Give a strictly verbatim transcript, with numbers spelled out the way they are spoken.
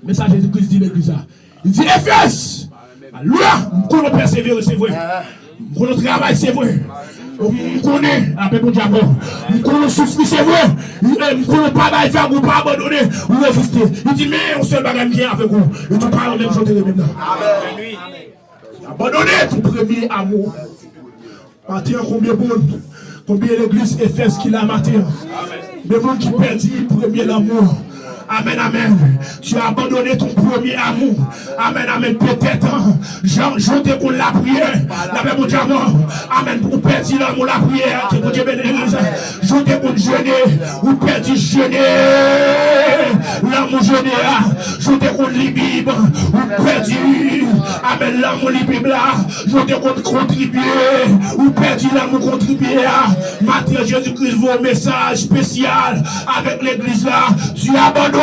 Men sa Jezi Kris di legliz la. Li di, Efèz, alelouya, m konnen w pèsevere, se vre. M konnen w travay, se vre. M konnen, apè Bondye avè w. M konnen w soufri, se vre. M konnen w pa bay vag, ou pa abandone, ou reziste. Li di, men yon sèl bagay m gen avèk ou. Li di, ou pa renmen m jan w te renmen m nan. Abandone ton premye amou. Maten an, konbyen moun, konbyen legliz Efèz ki la maten an? Konbyen moun ki pèdi premye lanmou? Amen, amen. Tu as abandonné ton premier amour. Amen, amen. Petèt, jan, jan w te konn lapriyè, lapè Bondye avè w. Amen. Ou pèdi lanmou lapriyè. Ke Bondye beni legliz. Jan w te konn jene, ou pèdi jene. Lanmou jene a. Jan w te konn li Bib, ou pèdi. Amen. Lanmou li Bib la. Jan w te konn kontribye, ou pèdi lanmou kontribye a. Maten an, Jezi Kris voye yon mesaj espesyal avèk legliz la. Tu as abandonné